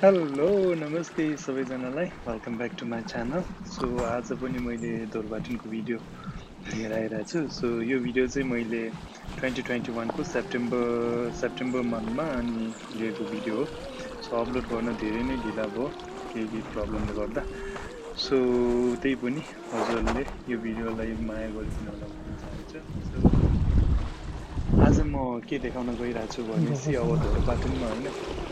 Hello नमस्ते सबैजनालाई welcome back to my channel so आज पनि मैले दोरबाटनको भिडियो लिएर आइरहेको छु सो यो भिडियो चाहिँ मैले 2021 को सेप्टेम्बर मन्थमा अनि लिएको भिडियो हो सो अपलोड गर्न धेरै नै ढिला भयो केही प्रब्लमले गर्दा सो त्यही पनि हजुरले यो भिडियोलाई माया गरिदिनु होला भन्न चाहन्छु सो आज म के देखाउन गइरहेको छु भनेपछि अब धोरपाटनमा होइन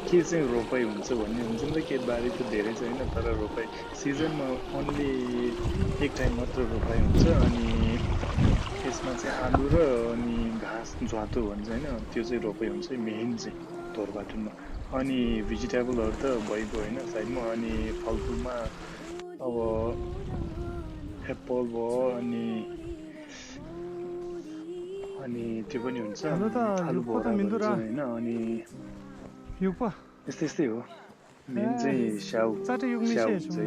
के चाहिँ रोपाइ हुन्छ भन्ने हुन्छ नि त के बारी त धेरै छैन तर रोपाइ सिजनमा ओन्ली एक टाइम मात्र रोपाइ हुन्छ अनि यसमा चाहिँ आलु र अनि घाँस ज्वातो भन्छ होइन त्यो चाहिँ रोपाइ हुन्छ मेन चाहिँ धोरपाटनमा अनि भेजिटेबलहरू त भइगयो होइन साइडमा अनि फलफुलमा अब एप्पल भयो अनि त्यो पनि हुन्छ आलु बोरा भन्छ होइन अनि यस्तै हो मेन चाहिँ स्याउ हुन्छ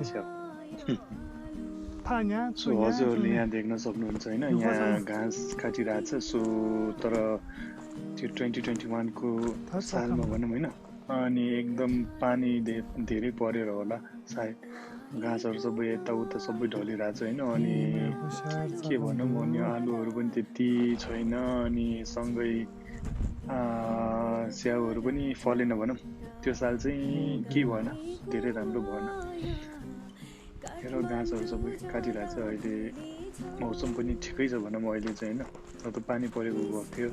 स्याउ सो हजुरहरूले यहाँ देख्न सक्नुहुन्छ होइन यहाँ घाँस काटिरहेछ सो तर त्यो 2021 को सालमा भनौँ होइन अनि एकदम पानी धेरै परेर होला सायद घाँसहरू सबै यताउता सबै ढलिरहेछ होइन अनि के भनौँ अनि आलुहरू पनि त्यति छैन अनि सँगै स्याउहरू पनि फलेन भनौँ त्यो साल चाहिँ के भएन धेरै राम्रो भएन हेर घाँसहरू सबै काटिरहेछ अहिले मौसम पनि ठिकै छ भनौँ अहिले चाहिँ होइन अब त पानी परेको भएको थियो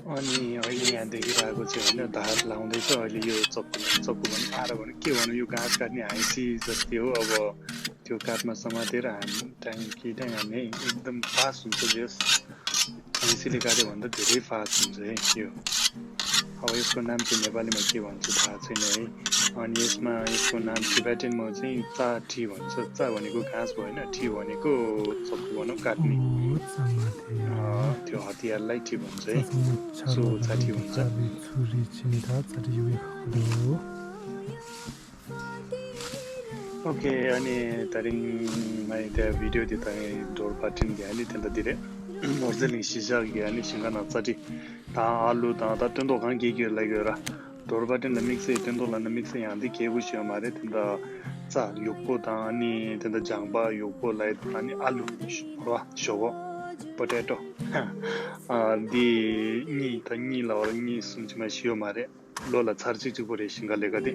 अनि अहिले यहाँ देखिरहेको चाहिँ होइन धार लाउँदैछ अहिले यो चक्कु भने आएर भने के भन्नु यो घाँस काट्ने हाइसी जस्तै हो अब त्यो काठमा समातेर हान्ने एकदम फास्ट हुन्छ जस हाइसीले काट्यो भन्दा धेरै फास्ट हुन्छ है यो अब यसको नाम चाहिँ नेपालीमा के भन्छ थाहा छैन है अनि यसको नाम टिबेटनमा चाहिँ चा ठी भन्छ चा भनेको घाँस भएन ठी भनेको चक्कु भनौँ काट्ने त्यो हतियारलाई ठी भन्छ है सो साठी हुन्छ ओके अनि taring mai the video di tai Dhorpatan gyali tenda dire orzeling shisha gyali shinga na tsati ta alu ta tendo kan gi gi la gyara Dhorpatan na mix tendo la na mix ya di kebu shi mare tenda tsa yukpo ta ani tenda jangba yukpo lai ani alu wa shogo potato di ni la or ni sumchima shio mare lola charchi chupore shinga legade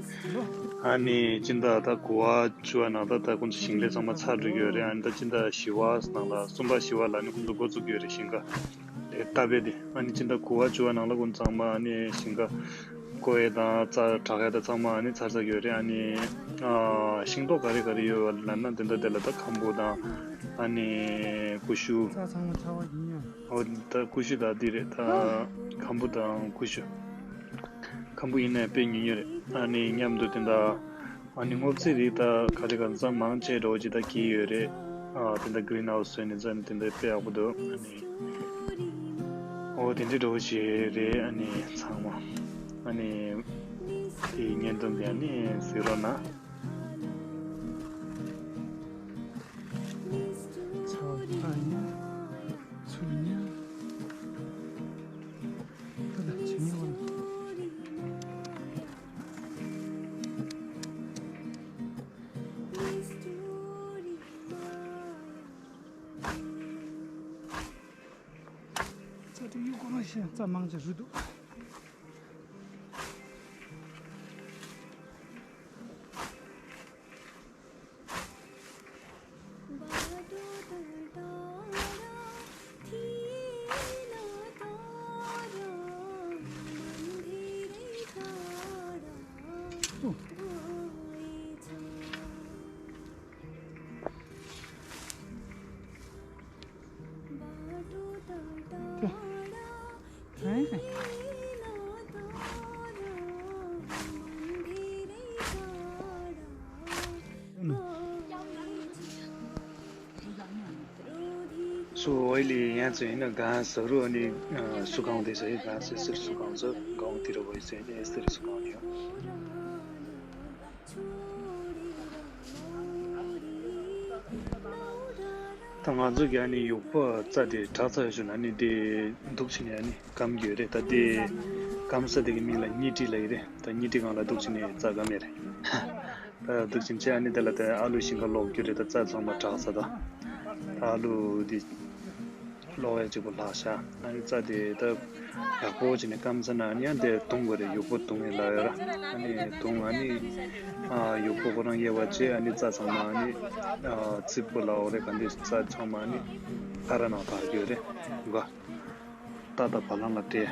अनि चिन्ता त गोवा जुवा नदा त कुन सिंगले सम्म छाड्यो रे अनि त चिन्ता शिवास नला सुम्बा शिवाला नि कुन गोजु रे सिंगा एताबेदि अनि चिन्ता गोवा जुवा नला कुन सम्म अनि सिंगा कोएदा चा ठगादा सम्म अनि छाड्छ रे अनि सिंगो गरे यो लन्न दिन्दा देला त खम्बोदा अनि कुशु हो त कुशु दा दिरे त खम्बोदा कुशु खम्बु इने पेङिरे अनि 냠도 된다 अनि ngopsiri ta khalikan sa mangche roji ta ki yore tenda greenhouse ne jan tenda pe abudo ani o tenda roji re ani changma ani ti nyendon de ani sirona 자 망제 주도 so अहिले यहाँ चाहिँ हैन घाँसहरु अनि सुकाउँदै छ है घाँस यसरी सुकाउँछ गाउँतिर भइ चाहिँ यसरी सुकाउने हो 당아주기 아니 요거 자디 자자주 아니 데 독신이 아니 감기래 다디 감사되게 밀라 니티래래 다 니티가라 독신이 자가메래 다 독신체 아니 달라다 알루 싱가 로규래 다 자자마 자사다 알루 디 로에지고 라샤 아니 자디 다 야고진의 감사나 아니한테 동거래 요거 동해라라 아니 동 아니 요거랑 예와지 아니 자자마 아니 집불라 오래 간디 자자마 아니 알아나 봐줘래 이거 따다 발랑라대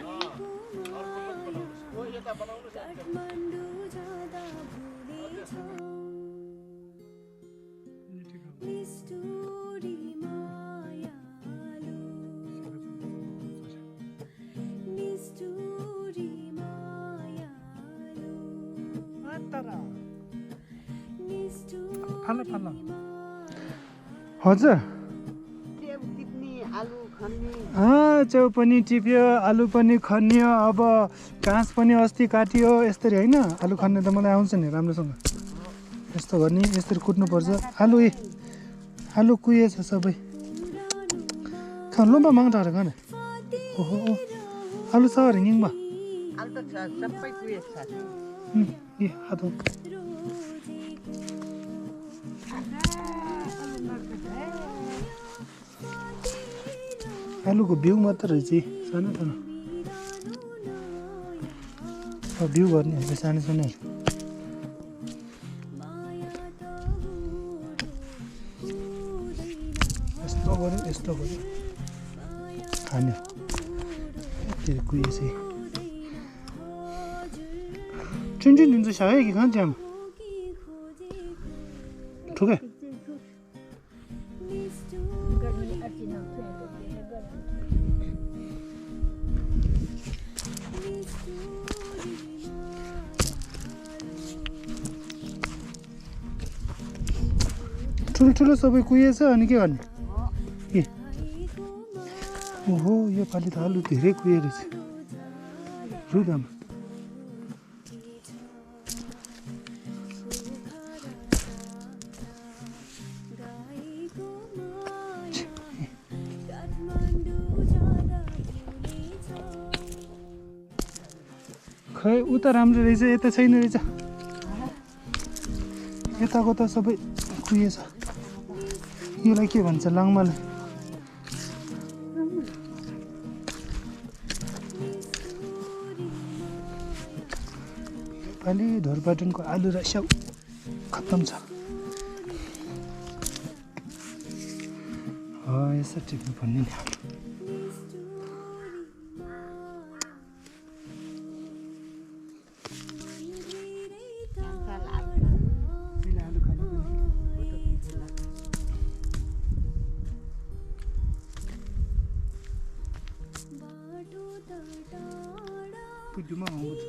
팔라 हजुर च्याउ पनि टिप्यो आलु पनि खन्यो अब घाँस पनि अस्ति काटियो यसरी हैन आलु खन्ने त मलाई आउँछ नि राम्रोसँग यस्तो गर्ने यसरी कुट्नु पर्छ आलु कुहिएछ सबै खानु माग टाढा खाने ओहो आलु छ रिङिङमा आलु त सबै कुहिएछ ए हात आलुको बिउ मात्र रहेछ सानो सानो बिउ गर्ने होइन सानो सानो यस्तो गऱ्यो यस्तो गऱ्यो खान्यो यति कुहिएछ चुनचुन हुन्छ साह्रै कि खान्छ आमा ठुकै ठुलो सबै कुहिएछ अनि के गर्ने ए ओहो यो पालि त आलु धेरै कुहिए रहेछ रुदामा खै उता राम्रो रहेछ यता छैन रहेछ यताको त सबै कुहिएछ यसलाई के भन्छ लाङमाले पालि ढोरपाटनको आलु र स्याउ खत्तम छ यसरी टिप्नु पर्ने नि पुजुमा आउँछ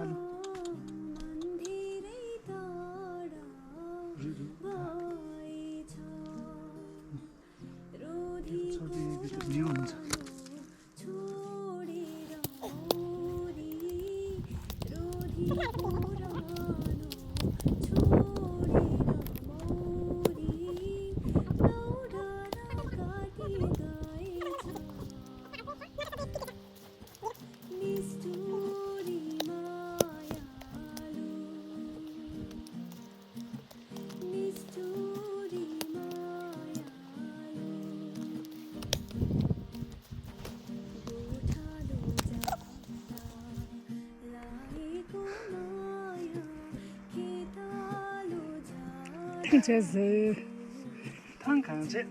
आलु बिउ हुन्छ Cese tankanche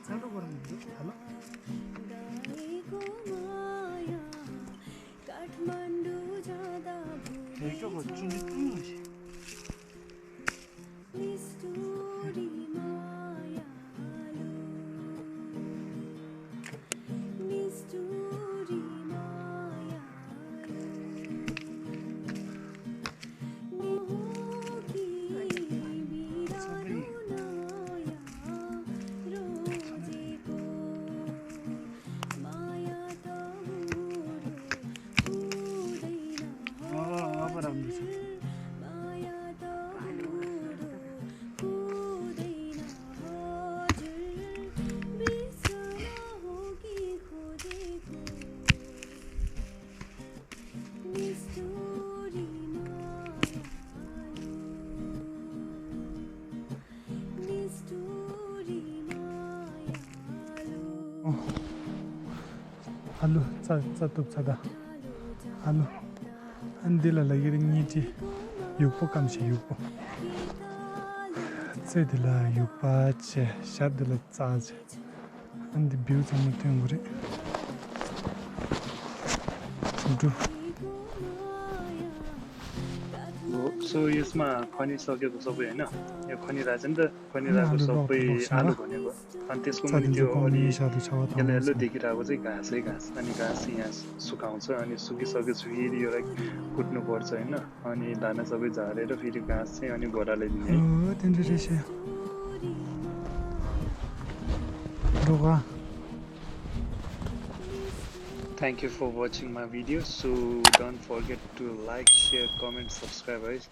Hello hello Take over tsatup tsada alu andila lagiri ngiti yupo kamshi yupo tsedila yupa che shadila tsaje andi biu tsamu tengure du so यसमा खनि सकेको सबै हैन यो खनि राज नि त खनि राको सबै आलु भनेको अनि त्यसको मुनि त्यो अलि यल्लो यल्लो देखिरहेको चाहिँ घाँसै घाँस अनि घाँस यहाँ सुकाउँछ अनि सुकिसकेपछि फेरि यसलाई कुट्नु पर्छ हैन अनि दाना सबै झारेर फेरि घाँस चाहिँ अनि घोडाले दिने हो त्यति रहेछ रोगा Thank you for watching my video. So don't forget to like, share, comment, subscribe, guys.